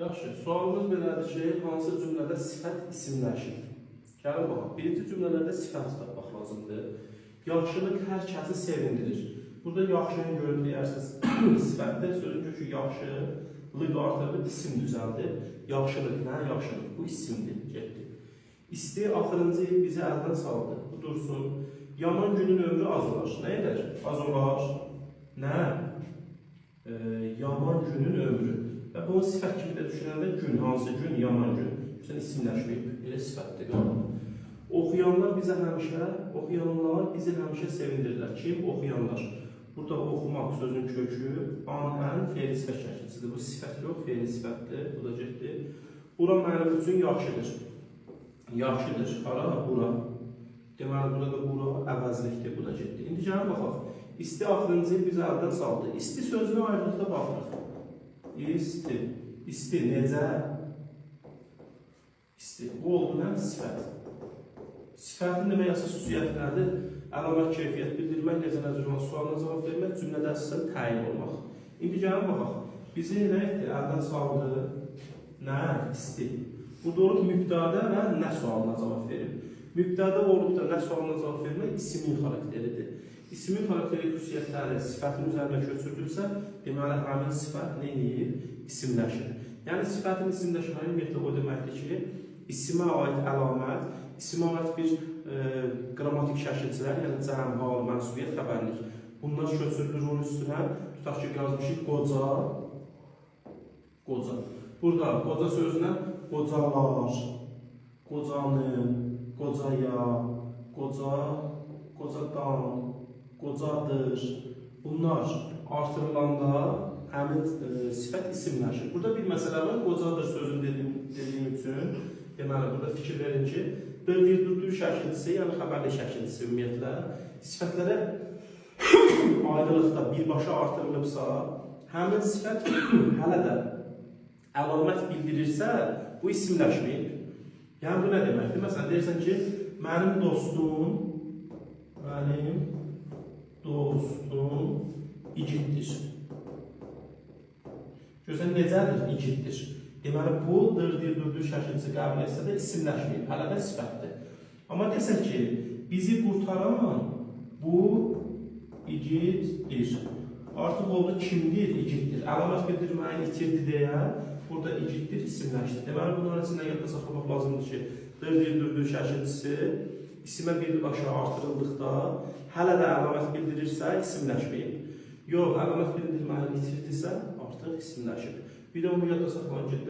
Yaxşı, sualımız belədir ki, hansı cümlədə sifət isimləşir? Gəlin baxaq. Birinci cümlələrdə sifət tapmaq lazımdır. Yaxşılıq hər kəsi sevindirir. Burada yaxşının görüb deyərsiniz, sifətdir. Sözün kökü yaxşı, lıq artırılıb, isim düzəldir. Yaxşılıq, nə? Yaxşılıq. Bu isimdir, getdi. İsti axırıncı il bizi əldən saldı. Bu dursun. Yaman günün ömrü az olar. Nə edər? Az olar. Nə? Yaman günün ömrü. Və bunu sifət kimi də düşünəndə gün, hansı gün? Yaman gün. Sən isimləşməyib. Elə sifətdir, qalıb. Oxuyanlar bizi həmişə sevindirirlər. Kim? Oxuyanlar. Burada oxumaq sözün kökü, an, ən, fe'li sifət şəkilçisidir. Bu sifət yox, fe'li sifətdir. Bu da getdi. Bura mənim üçün yaxşıdır. Yaxşıdır. Hara? Bura. Deməli, burada da bura əvəzlikdir. Bu da getdi. İndi gəlin baxaq. İsti axırıncı il bizi əldən saldı. İsti sözünə ayrılıqda baxırıq. İsti. İsti necə? İsti. Bu oldu nə? Sifət. Sifətin demək əsas xüsusiyyəti nədir? Əlamət keyfiyyət bildirmək, necə nə cür olan sualına cavab vermək, cümlədə əsasən təyin olmaq. İndi gəlin baxaq. Bizi nə etdi? Əldən saldı. Nə? İsti. Burada olub mübtədə və nə sualına cavab verib. Mübtədə olub da nə sualına cavab vermək isimin xarakteridir. İsimin xarakteri xüsusiyyətləri sifətin üzərinə köçürülürsə, deməli həmin sifət nə eləyir? İsimləşir. Yəni sifətin isimləşməyi ümumiyyətlə o deməkdir ki, isimə aid əlamət, isimə aid bir qrammatik şəkilçilər, yəni cəm, hal, mənsubiyyət, xəbərlik. Bunlar köçürülür onun üstünə. Tutaq ki, yazmışıq qoca, qoca. Burada qoca sözünə qocalar, qocanın, qocaya, qoca, qocadan, qocadır. Bunlar artırılanda həmin sifət isimləşir. Burada bir məsələ var, qocadır sözünü dediyim üçün. Deməli, burada fikir verin ki, dır-dir-dur-dur şəkilçisi, yəni xəbərlik şəkilçisi ümumiyyətlə, sifətlərə ayrılıqda birbaşa artırılıbsa, həmin sifət hələ də əlamət bildirirsə, bu isimləşməyib. Yəni, bu nə deməkdir? Məsələn, deyirsən ki, mənim dostum igiddir. Görürsən, necədir? İgiddir. Deməli, bu dır-dir-dur-dur şəkilçisi qəbul etsə də isimləşməyib, hələ də sifətdir. Amma desək ki, bizi qurtaran bu igiddir. Artıq oldu kimdir? İgiddir. Əlamət bildirməyini itirdi deyə burada igiddir, isimləşdi. Deməli, bunun arasında yadda saxlamaq lazımdır ki, dır-dir-dur-dur şəkilçisi isimə birbaşa artırıldıqda hələ də əlamət bildirirsə isimləşməyib. Yox, əlamət bildirməyini itirdisə artıq isimləşib. Bir də onu yadda saxlayın ki,